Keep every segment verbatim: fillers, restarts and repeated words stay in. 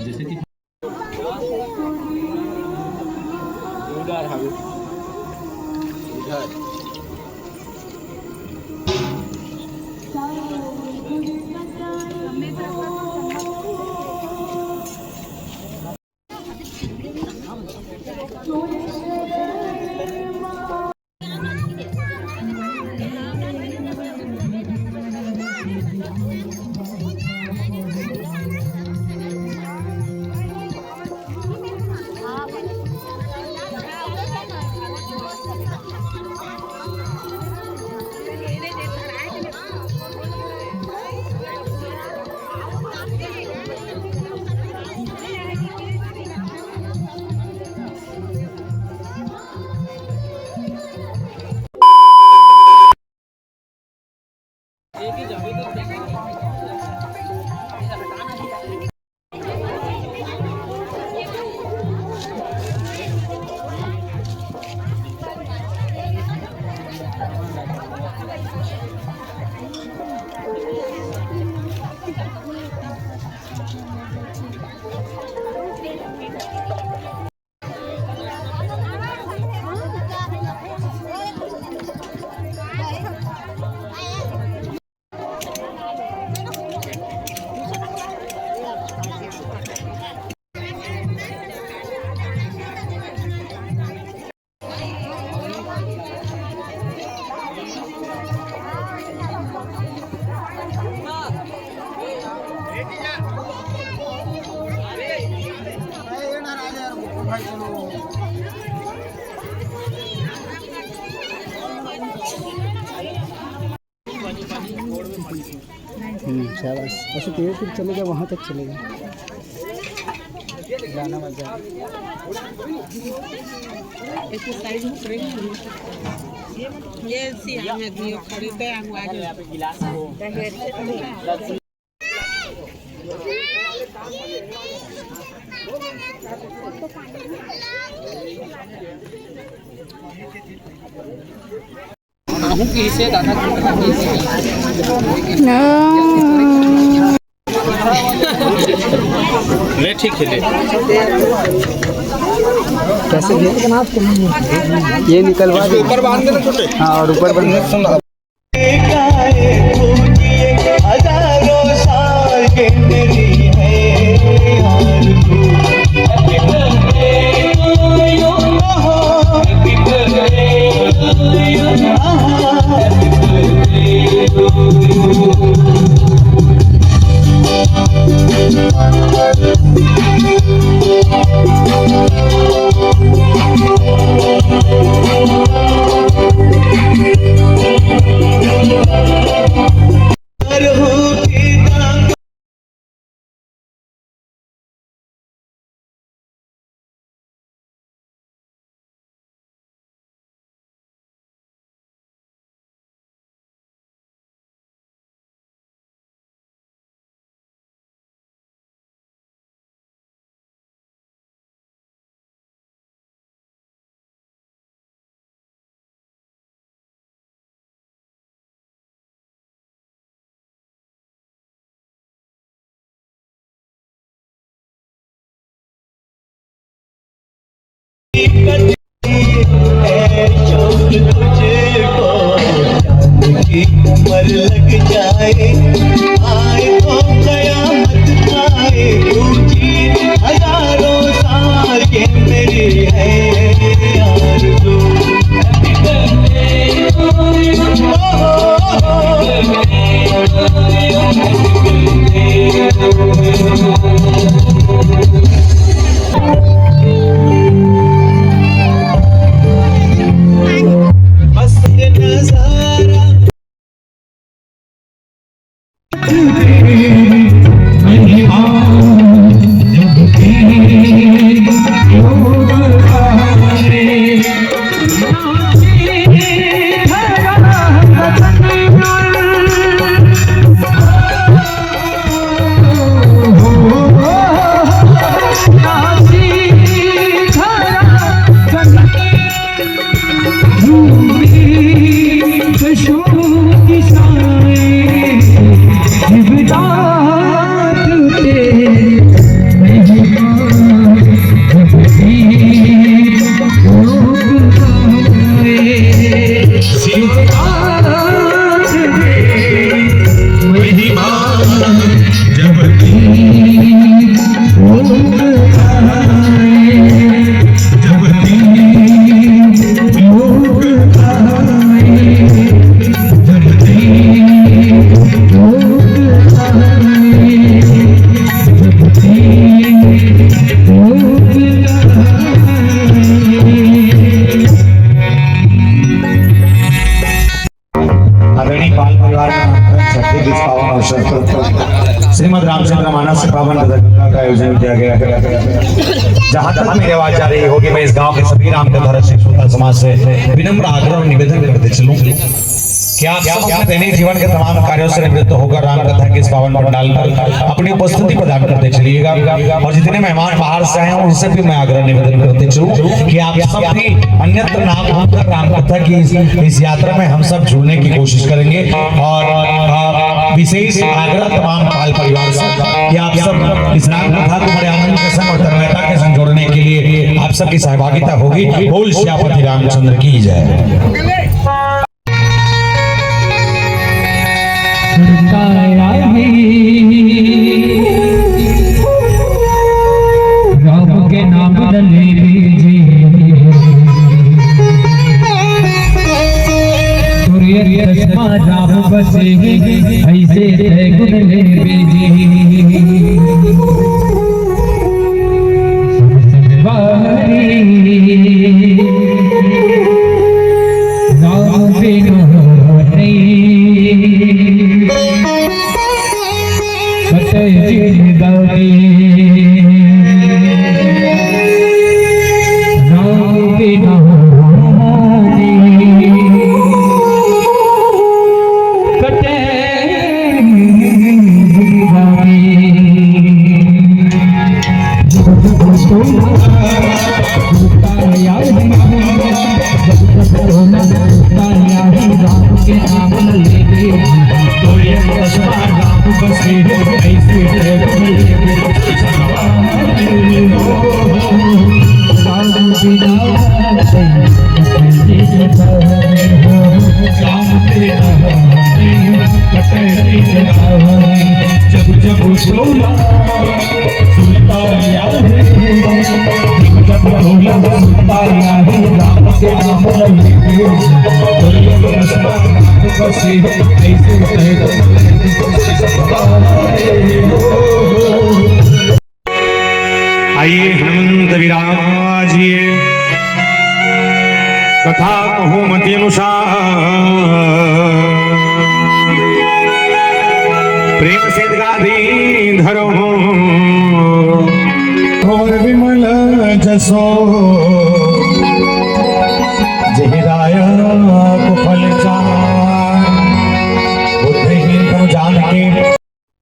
जैसे कि उधर हम, उधर। हम्म, शाबाश। अच्छा, तेरे फिर चले गए, वहाँ तक चले गए। गाना बजा। ये सी आम आदमी खरीदे, हम आ जाए। ले, ठीक है, ले। कैसे ये? ये निकलवा दे। ऊपर बांध देना छोटे। हाँ, और ऊपर बांध। हजारों साल के मेरी है आरज़ू। पावन कथा गंगा का आयोजन किया गया है। जहाँ तक मेरी आवाज जा रही होगी, मैं इस गांव के सभी राम कथा रसिक श्रोता समाज से विनम्र आग्रह और निवेदन करते चलूं कि आप सब अपने दैनिक जीवन के तमाम कार्यों से निवृत्त होकर राम कथा के इस पावन पंडाल पर अपनी उपस्थिति प्रदान करते चलिएगा। और जितने मेहमान बाहर से आए हैं, उनसे भी मैं आग्रह निवेदन करते चलूं कि आप सब भी अन्यत्र ना भूलकर राम कथा की इस, इस यात्रा में हम सब जुड़ने की कोशिश करेंगे। और, और विशेष आग्रह तमाम पाल परिवार से कि आप सब इस राम कथा को बड़े आनंद के संग और तन्मयता के संग जोड़ने के लिए आप सबकी सहभागिता होगी। बोल सियापति रामचंद्र की जय। राम के नाम न लेवे जी। सूर्य चश्मा राम बसे, ऐसे तय गुण लेवे जी। संसारी राम बिनु नहीं। कटे जिंदगानी राम बिना नहीं। कटे जिंदगानी। जब जब सोला सुनता यार, जब जब सोला सुनता यार, राम के नाम लेके, बोले कृष्णा राम बसे, ऐसे कह। आइए हनुमंत विराजिए, कथा कहूँ मति अनुसार, प्रेम से गादी धरो। और विमल जसो जहिराया कुफल चार। बुद्धिहीन तनु जान के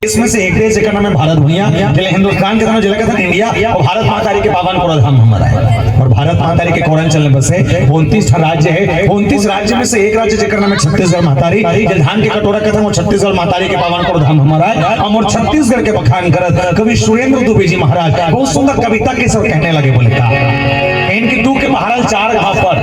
इसमें से एक देश जेकर नाम है भारत भुइयां, जेला हिंदुस्तान के नाम जेला कहते हैं इंडिया, और भारत महतारी के पावन कोरा धाम हमारा है। और भारत महतारी के कोरा अंचल में बसे उनतीस ठा राज्य है। उनतीस राज्य में से एक राज्य जेकर नाम है छत्तीसगढ़ महतारी, जे धान के कटोरा कहते हैं, वो छत्तीसगढ़ महतारी के पावन कोरा धाम हमारा है। हम और छत्तीसगढ़ के बखान करत कवि सुरेंद्र दुबे जी महाराज बहुत सुंदर कविता के सब कहने लगे, बोले का इनके दुख के पहाड़ल चार घाव पर,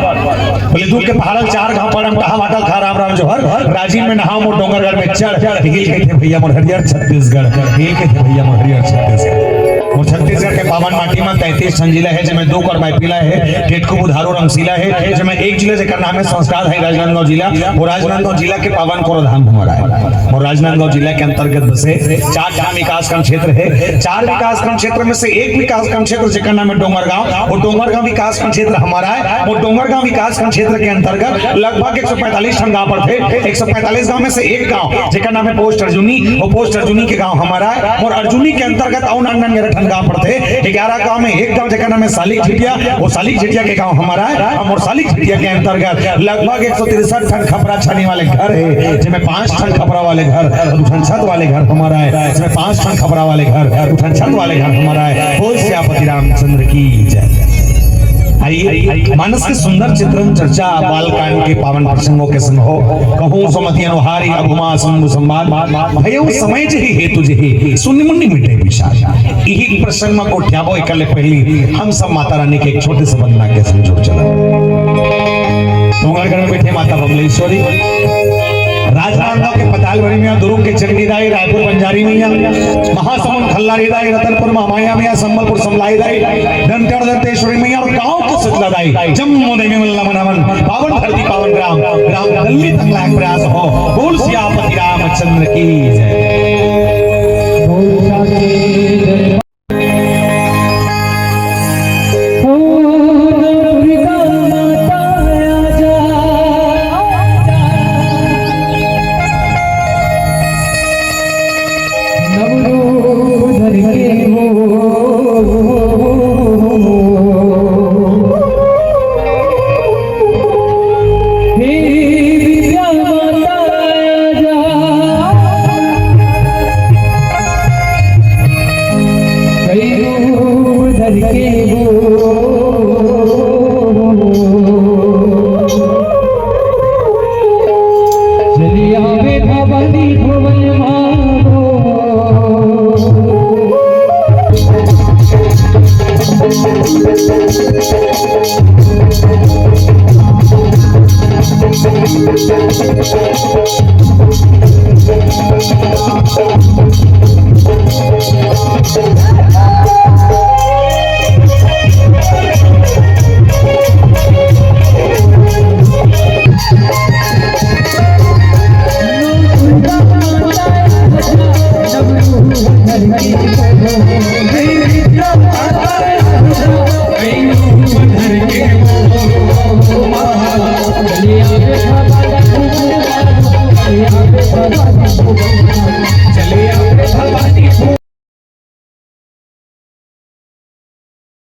बोले दुख के पहाड़ल चार घाव पर हम कहा वाटल खा राम राम जोहर, राजिम में नहाओ मोर डोंगरगढ़ में चढ़। हिल के थे भैया मोर हरियर छत्तीसगढ़, हिल के थे भैया मोर हरियर छत्तीसगढ़। मोर छत्तीसगढ़ के पावन माटी में तैंतीस ठन जिला है, जेमे दू कर मैपिला है, टेटको बुधारो रमसीला है, जेमे एक जिला जेकर नाम है संस्कार है राजनांदगांव जिला। वो राजनांदगांव जिला के पावन कोरा धाम हमारा है। और राजनांदगांव जिला के अंतर्गत बसे चार ठन विकासखंड क्षेत्र है। चार विकासखंड क्षेत्र में से एक विकासखंड क्षेत्र जेकर नाम है डोंगरगांव, वो डोंगरगांव विकासखंड क्षेत्र हमारा है। वो डोंगरगांव विकासखंड क्षेत्र के अंतर्गत लगभग एक सौ पैंतालीस ठन गांव पड़थे। एक सौ पैंतालीस गांव में से एक गांव जेकर नाम है पोस्ट अर्जुनी, वो पोस्ट अर्जुनी के गांव हमारा है। और अर्जुनी के अंतर्गत अउ नान नान ग्यारह ठन गांव पड़थे। ग्यारह गांव में एक गांव जेकर नाम है सालिक झिटिया, वो सालिक झिटिया के गांव हमारा है। और सालिक झिटिया के अंतर्गत लगभग एक सौ तिरसठ ठन खपरा छानी वाले घर है, जेमे पांच ठन खपरा वाले घर, दू ठन छत वाले घर हमारा है, जेमे पांच ठन खपरा वाले घर, दू ठन छत वाले घर हमारा है। बोल सियापति रामचंद्र की जय। आइए, मानस के सुंदर चित्रण चर्चा बालकांड के पावन प्रसंगों के संग हो। कहूँ सुमति अनुहारी अभुमा शंभु संवाद, भयउ समय जहि हेतु जहि, सुनि मुनि मिटे विषाद। यही प्रसंग में गोठियाबो, एकर ले पहली हम सब माता रानी के एक छोटे से वंदना के संग जुड़ चला। डोंगरगढ़ में बैठे माता बमलेश्वरी, राजनांदगांव के पतालबरी मैया, दुर्ग के चंडी दाई, रायपुर बंजारी मैया, महासमुंद खल्लारी दाई, रतनपुर महामाया मैया, संबलपुर समलाई दाई, दंतेवाड़ा दंतेश्वरी मैया और गांव के शीतला दाई, जम्मो देवी मन ला मनावन, पावन धरती पावन ग्राम, ग्राम दिल्ली तक लायक प्रयास हो। बोल सियापति रामचंद्र की जय।